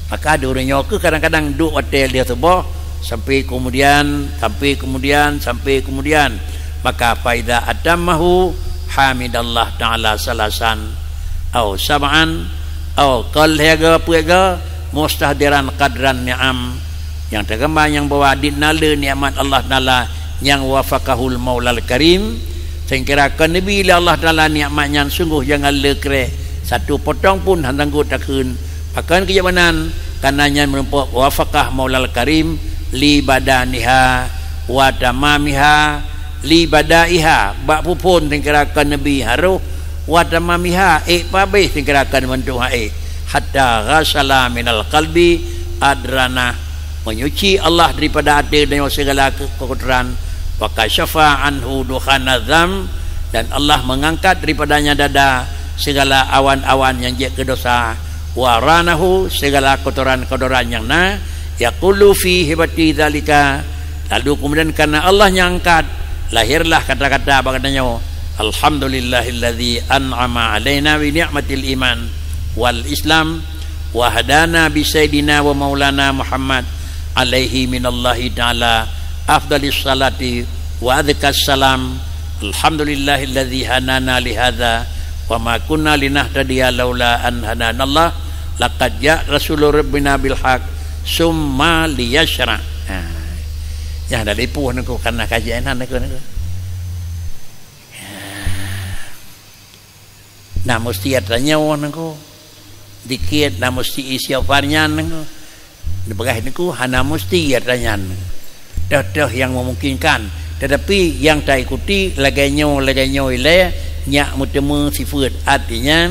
Maka di ureuëng nyoe keuh kadang-kadang duek watée lheueh suboh sampai kemudian, sampai kemudian, sampai kemudian. Maka faida atammahu hamidallah ta'ala salasan au sab'an au qal hega puega mustahdiran qadran ni'am. Nyang teukeumah nyang bahwa dit na le nikmat Allah Taala nyang wafaqahul Maulal Karim, sehingga kon neubi lé Allah Taala nikmat nyan sungguh jangan le krek, satu potong pun hana sanggup takheun. Pakon keu jamanan, kana nyan meurumpok wafaqah Maulal Karim li badaniha wa tamamiha li badaiha, bak phon sehingga kon neubi harôh, wa tamamiha, ék pabeh sehingga kon meuntong ék, hatta ghasala minal qalbi adrana, menyuci Allah daripada até dan segala ke-, kekotoran, wa kasyafa anhu dukhana dzam, dan Allah mengangkat daripadanya dada segala awan-awan nyang jeuet keu dosa, wa ranahu, segala kotoran-kotoran nyang na, yaqulu fi hibati dzalika, lalu kemudian karena Allah nyang angkat, lahirlah kata-kata bak geutanyoe, "Alhamdulillahilladzi an'ama 'alaina bi ni'matil iman wal Islam, wa hadana bi sayyidina wa maulana Muhammad, alaihi minallahi ta'ala afdalis salati wa adzkas salam. Alhamdulillahilladzi hanana lihadza, wa ma kunna linahtadiya laula an hadanallah, laqad ja'a rasulu rabbina bil haq, summa liyasyra'." Ha. Nyang dah lipoh nangku kana kaji nan nangku, nangku. Nah, mesti ada nyawa nangku. Dikit na musti istighfar nyan, neupeugah Teungku, hana musti atra nyan. Toh-toh nyang memungkinkan, tetapi nyang taikuti lagée nyoe, lagée nyoe ilée nyak meuteumé sifeuet. Artinya,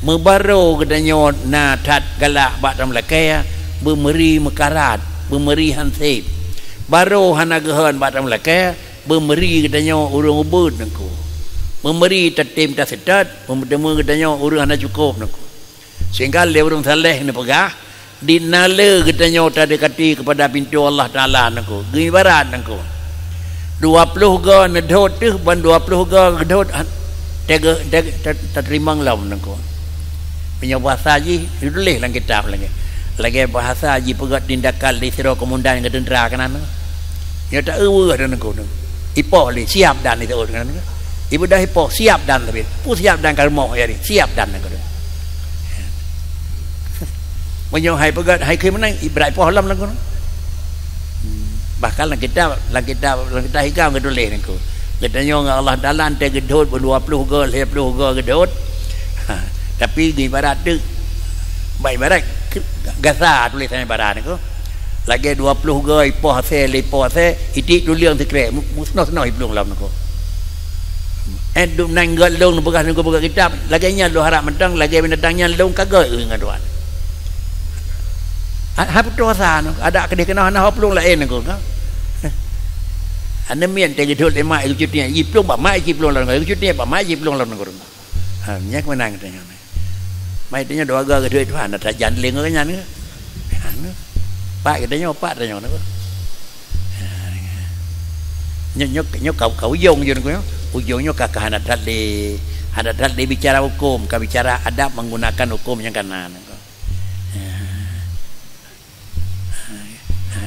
meubaro geutanyoe na that galak bak tameulakée, beumeuri meukarat, beumeuri hanseb. Baro hana geuhon bak tameulakée, beumeuri geutanyoe ureuëng ubeuet Teungku. Beumeuri tatem taseutôt, beumeuri geutanyoe ureuëng hana cukôp Teungku. Sehingga lé ureuëng saleh neupeugah, di na le geutanyoe tadekati kepada pintoe Allah Taala Teungku. Geuibarat Teungku. Dua ploh go neudhôt teuh ban dua ploh go geudhôt, teuge-, teuge-, ta-, tateurimong lom Teungku. Meunyoe bahasa jih, dituléh lam kitab lagée. Lagée bahasa jipeugét tindakan di sidroe komandan geuteuntra keunan. Nyoe ta-eu weueh dan Teungku. Ipoh lé, siap dan disebut keunan. Ibu dah ipoh, siap dan tapi. Pu siap dan ka rumoh jadi, siap dan Teungku. Meunyoe hai peugét, hai keu meunan, ibrat ipoh lom Teungku. Bahkan lam kitab, lam kitab, lam kitab hikam geutuléh Teungku. Geutanyoe ngon Allah Taala teuh geudhôt, dua ploh go, lhée ploh go geudhôt. Ha, tapi geuibarat teuk, bak ibarat ke-, gasa tulésan ibarat Teungku. Lagée dua ploh go ipoh asée, lhée ipoh asée, itik tuleueng sikrek, mu-, musnoh-snoh iplueng lom Teungku. Eh, dum nan gét lôn neupeugah Teungku buka kitab, lagée nyan lôn harap mantong, lagée binatang nyan lôn ka gét ngon Tuhan. Ha, ha putôh asa Teungku, adak keudeh keunoe hana ho plueng laén Teungku. Hana miet teuh geudhôt lé mak, iku cuti, iplueng bak mak, iplueng lom, iku cuti bak mak, iplueng lom Teungku. Ha, nyan keumeunang geutanyoe. Mai tanyoe dua go geudhôt Tuhan, ata jan lé ngon nyan ke? Anu. Pak geutanyoe, pak tanyoe napa? Ha, nyoe, nyoe, nyoe ka, ka ujong je Teungku nyoe. Ujong nyoe ka, ka hana that lé, hana that lé bicara huköm, ka bicara adab menggunakan huköm nyang kana Teungku. Ha. Ha.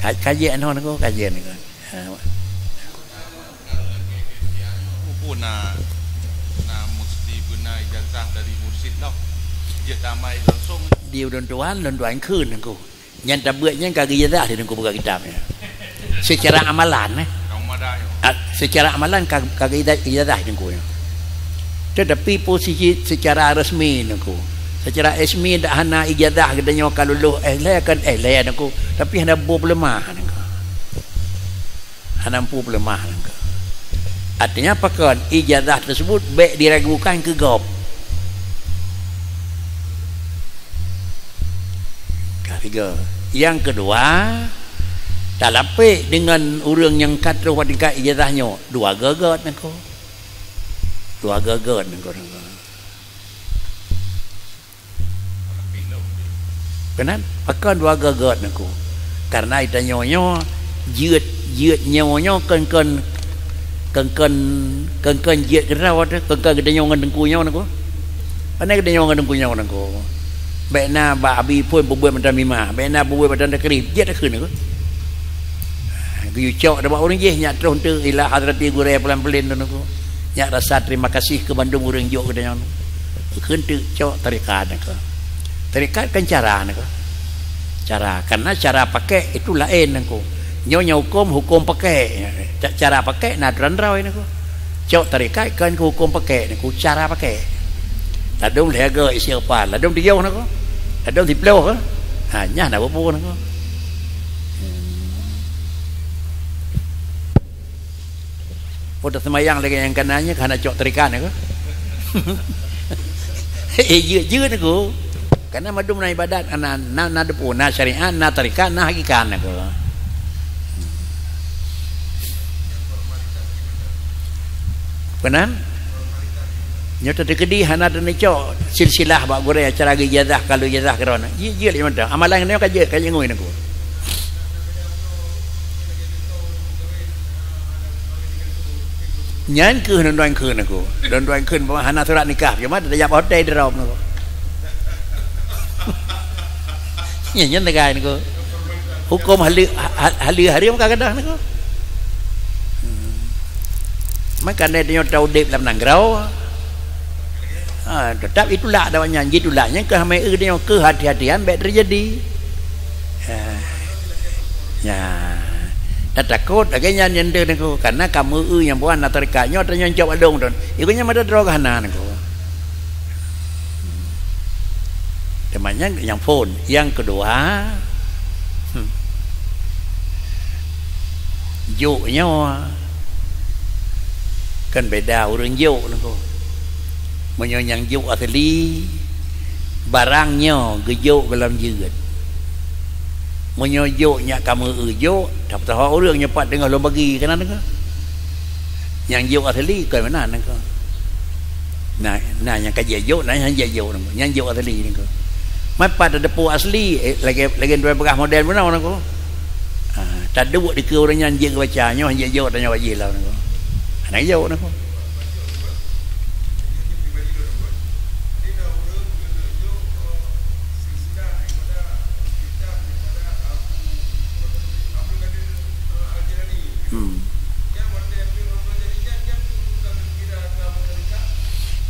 Ka-, kajian hon Teungku, kajian Teungku. Ha. Pun na, na mesti beuna ijazah dari mursyid lah. Jeuet damai langsung. Di ulôn tuan, lôn tuan kheun Teungku. Nyan tabeuet nyan ka geuijazah di Teungku buka kitab nyan. Secara amalan, eh. Orang madah nyoe. Ah, secara amalan ka, ka geuijazah di Teungku nyan. Tetapi posisi secara resmi Teungku. Secara resmi dak hana ijazah geutanyoe ka lulus S lhée kan S lhée Teungku. Tapi hana bu peuleumah Teungku. Hana mampu peuleumah Teungku. Artinya pakon? Ijazah tersebut bék diragukan keu gob. Ka tiga. Nyang keudua, talapék deungon ureuëng nyang ka troh bak tingkat ijazah nyoe, dua go gét Teungku. Dua go gét Teungku. Keunan, pakon dua go gét Teungku? Karena geutanyoe nyoe jeuet, jeuet nyoe nyoe kon, kon, kon, kon, kon, kon jeuet keudroe teuh, kon, kon geutanyoe ngon Teungku nyoe Teungku. Pane geutanyoe ngon Teungku nyoe Teungku? Bék na bak abi phon peubuet mantong mimah, bék na peubuet mantong takrib, jeuet takheun Teungku. Geuyue cok tabak ureuëng jih, nyak troh teuk ila hadrati gurée pelan-pelan Teungku. Nyak rasa terima kasih keu bandum ureuëng jok geutanyoe. Kheun teuk cok tarekat Teungku. Tarekat kan cara Teungku. Cara, karena cara pakai itu laén Teungku. Nyoe nyoe huköm, huköm pakai. Ca-, cara pakai na aturan droe Teungku. Cok tarekat kan keu huköm pakai Teungku, cara pakai. Ladôm lhée go istighfar, ladôm tujoh Teungku. Ladôm siplôh ke? Ha, nyan na bubu Teungku. Oh, taseumayang lagée nyang kana nyoe ka hana cok tarekat Teungku. Eh, jeuet-jeuet Teungku. Karena mandum na ibadat, na, na, na deupeu, na syariat, na tarekat, na hakikat Teungku. Keunan? Nyoe teukeudi hana teunicok silsilah bak gurée acara geuijazah, ka lheueh ijazah keudroe. Jeuet, jeuet lé mantong. Amalan nyoe ka jeuet, ka jeuet ngui Teungku. Nyan kheueh lôn tuan kheun Teungku. Lôn tuan kheun bahwa hana surat nikah. Cuma tajak bak hotel di Rab Teungku. Nyan, nyan tegai Teungku. Huköm haleue, ha-, ha-, haleue hareuem ka gadôh Teungku. Hmm. Maka nyoe tanyoe taudeb lam nanggroe. Ha, tetap itulak dawa nyan, jitulak nyan keu hamai eu tanyoe keuhati-hatian bék teujadi. Ha. Nya. Tatakot lagée nyan nyang deuh Teungku, karena kamoe eu nyang buet na tarekat nyoe tanyoe cok bak lông ton. Iku nyan mata droe ka hana Teungku. Teuma nyan nyang phon. Nyang keudua, hmm, jok nyoe kan beda ureuëng jok niko. Meunyoe nyang jok asli, barang nyoe geujok goh lom jeuet. Meunyoe jok nyak kamoe jok, teupeuteuhok ureuëng nyoe pat teungoh lôn bagi keunan niko. Nyang jok asli kon meunan niko. Nah, nah nyang ka jijok, nah nyang jijok niko. Nyang jok asli niko. Mat pat teupeue asli, eh, lagée, lagée dua peugah model meunoe niko. Ah, taduek dikeue ureuëng nyan jeuet geubaca, nyoe jijok tanyoe bak jih lom niko. Hana jok niko. Hmm.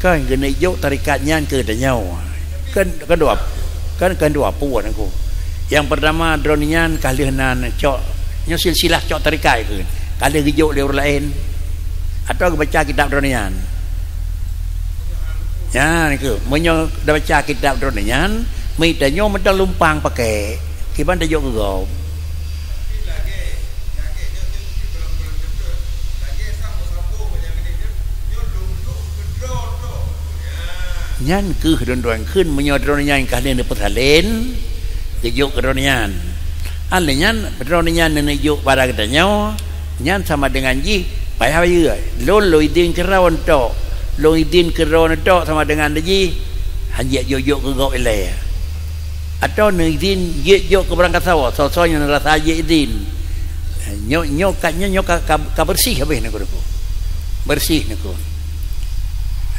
Kan geuneuk jok tarekat nyan keu tanyoe. Kan, kan dua, kan, kan dua peue niko. Nyang peurtama, droeneuh nyan ka lheueh nan cok, nyoe silsilah cok tarekat keu, ka lheueh geujok lé ureuëng laén. Atawa geubaca kitab droeneuh nyan. Nyan keuh, meunyoe tabaca kitab droeneuh nyan, meutanyoe mantong lumpang pakai, kiban tajok keu gob. Nyan keuh droeneuh kheun meunyoe droeneuh nyan ka lheueh neupeusalin, geujok keu droeneuh nyan. Alheuh nyan, droeneuh nyan neujok bak geutanyoe, nyan sama deungon jih payah bayeue. Lôn, lôn idin keudroe neutok, lôn idin keudroe neutok sama deungon jih, han jeuet jok-jok keu gob ilée. Atawa neuidin jeuet jok keu barangkasoe, soe-soe nyang rasa jeuet idin. Nyoe, nyoe ka, nyoe, nyoe ka, ka, ka beureuséh habéh niko, niko. Beureuséh niko.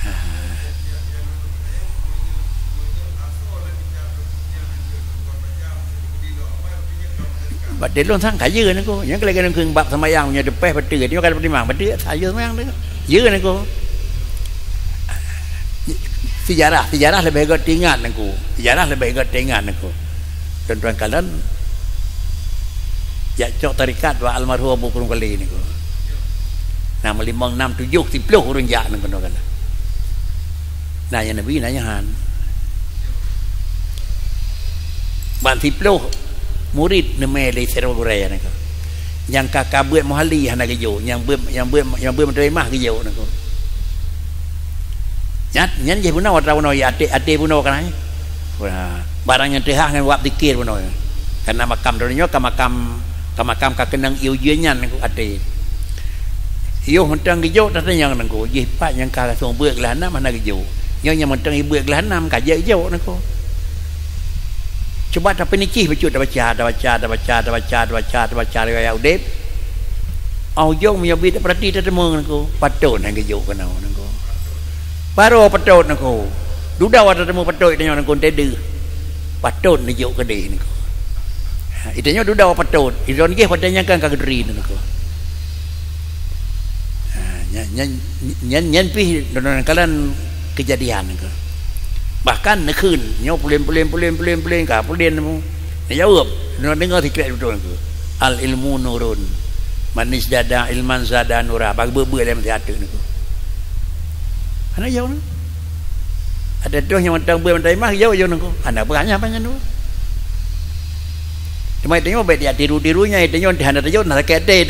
Ha. Bak dilôn sang ka jeuet niko. Nyang keu lagée ngon bab seumayang nyoe teupeh beutôi. Nyoe ka peutimang beutôi, sa jeuet seumayang tu. Jeuet niko. Sejarah, sejarah leubeh göt teuingat niko. Sejarah leubeh göt teuingat niko. Tuan-tuan kalon, jak cok tarekat bak almarhum Abu Kurung Kali niko. Na meulimong, nam, tujoh, siploh ureuëng jak niko, tuan-tuan kalon. Na nyang neubi, na nyang han. Ban siploh murit neumé lé sidroe gurée niko. Nyang ka, ka beuet meuhali hana geujok, nyang beuet, nyang beuet, nyang beuet meuteumah geujok niko. Nyan, nyan jih bunoe atra bunoe, ya até, até bunoe kan ai. Wah, barang nyang teuhah ngon wab zikir bunoe. Karena makam droeneuh nyoe ka makam, ka makam ka keunong ié ujeuen nyan niko até. Yoh mantong geujok tatanyong niko, jih pat nyang ka langsung beuet geulah nam hana geujok. Nyoe nyang mantong ibeuet geulah nam ka jeuet geujok niko. Cuba tapeunicih bacut tabaca, tabaca, tabaca, tabaca, tabaca, tabaca riwayat udeb. Óh ujong meunyoe bit tapeurati tateumé niko, patot nyang geujok keunoe niko. Barô patot niko. Dudoe tateumé patot tanyoe niko teuh deuh. Patot neujok keudeh niko. Ha, itanyoe dudoe patot. Idon geh patot nyang kan ka geuturi niko. Ha, nyan, nyan, nyan, nyan pih droeneuh kalon keujadian niko. Bahkan neukheun, nyoe pulen, pulen, pulen, pulen, pulen, ka pulen nemu. Neujaweueb, droeneuh deungoe sikrek beutôi niko. Al ilmu nurun. Man izdada ilman zada nura. Bak beuet-beuet lé meusiat teuk niko. Hana jaweueb niko. Ada tuh nyang mantong beuet mantong imah, jaweueb, jaweueb niko. Hana peugah nyan apa nyan tu. Teuma itanyoe bék tajak tiru-tiru nyan, itanyoe hana tajok, na sakét até.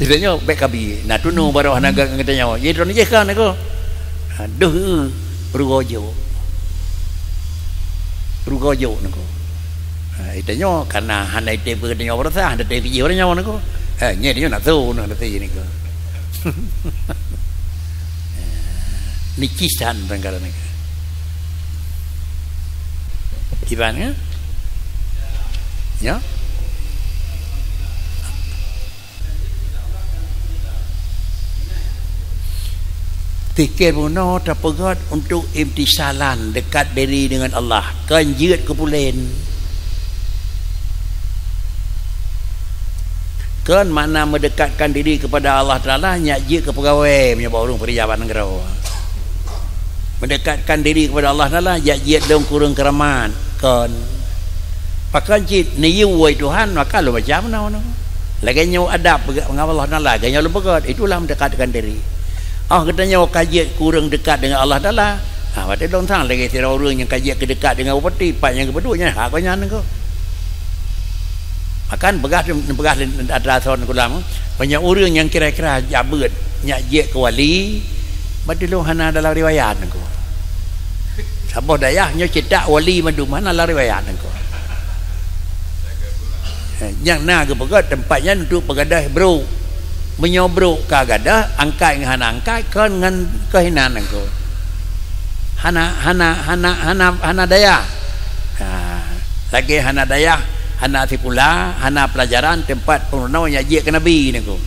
Itanyoe bék kabi, na tunu baroe hana gak ngon itanyoe. Jadi droeneuh jih kan niko. Ha, deuh, rugoe jok. Rugoe jok niko. Ha, itanyoe karena hana item keu itanyoe beurasa, hana item keu jih ureuëng nyoe niko. Ha, nyan itanyoe na tu, na tu niko. Nicisan tangkara niko. Kiban, ya? Ya? Pikir bunoe tapeugét untuk imtisalan, dekat diri dengan Allah, kon jeuet keu pulen. Kon makna meudekatkan diri kepada Allah Taala nyak jeuet keu peugawée meunyoe bak ureuëng peurija bak nanggroe. Meudekatkan diri kepada Allah Taala nyak jeuet lôn kureueng keuramat, kon. Pakon cit neuyue woe Tuhan, maka lôn baca meunoe-noe. Lagée nyoe adab ngon Allah Taala, lagée nyoe lôn peugét, itulah meudekatkan diri. Óh geutanyoe ka jeuet kureueng dekat dengan Allah Taala, Ha, watèe lôn sang lagèe sidroe ureueng nyang ka jeuet keu dekat deungon bupati, pat nyang geupeuduek nyan hak gobnyan nyan keuh. Maka peugah, peugah atra son kulam, meunyoe ureueng nyang kira-kira jak beuet, nyak jeuet keu wali, bak lôn hana dalam riwayat nyan keuh. Saboh dayah nyoe cetak wali mandum hana dalam riwayat nyan keuh. Eh, nyang na geupeugah teumpat nyan untuk peugadôh brôk. Meunyoe brôk ka gadôh, angkat ngon hana angkat, kon ngon keuh inan nyan keuh. Hana, hana, hana, hana, hana dayah. Ha, lagèe hana dayah, hana sikula, hana peulajaran, teumpat peurunoe nyang jeuet keu Nabi nyan keuh.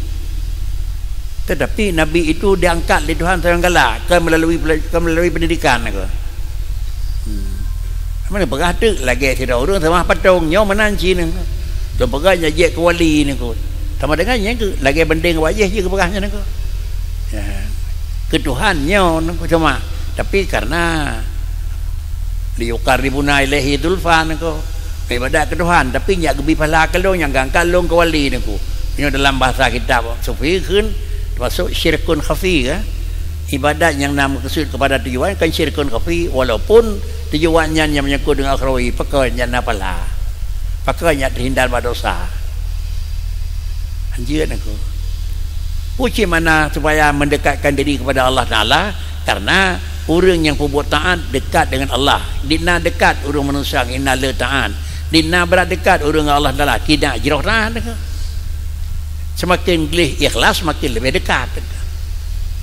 Tetapi Nabi itu diangkat lé Tuhan secara galak, kon melalui pela-, kon melalui pendidikan nyan keuh. Hmm. Mana peugah teuk lagèe sidroe ureueng seumah patong nyoe meunan cit nyan keuh. Lôn peugah nyak jeuet keu wali nyan keuh. Sama dengan nyan keuh lagèe bandeng wajéh jih geupeugah nyan keuh. Ya. Keu Tuhan nyoe nyan keuh seumah. Tapi karena liyuqarribuna ilaihi zulfa nyan keuh. Ibadat keu Tuhan, tapi nyak geubri pahala keu lôn nyang geuangkat lôn keu wali nyan keuh. Nyoe dalam bahasa kitab sufi kheun termasuk syirkun khafi, ya. Ibadat nyang na meukeusut keupada tujuan kan syirkun khafi, walaupun tujuan nyan nyang menyangkut deungon ukhrawi, pakon nyan na pahala. Pakon nyak teuhindar bak dosa. Hanjeuet nyan keuh. Peue cit makna supaya mendekatkan diri kepada Allah Taala, karena ureueng nyang peubuet taat dekat dengan Allah. Di na dekat ureueng manusia, di na le taat. Di na brat dekat ureueng ngon Allah Taala, keunan jroh taat nyan keuh. Seumaken gleh ikhlas, seumaken leubeh dekat.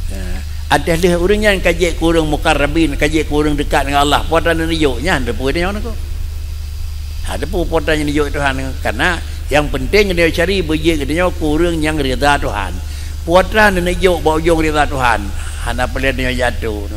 Nah, adak lheueh ureueng nyan ka jeuet keu ureueng muqarrabin, ka jeuet keu ureueng dekat dengan Allah, peue atra neujok nyan, teupeue nyan keuh. Ha, teupeue peue atra nyang neujok Tuhan, karena nyang penting geutanyoe cari beujeuet geutanyoe keu ureueng nyang ridha Tuhan. Peue atra neujok bak ujong ridha Tuhan, hana peureulèe tanyoe jatuh.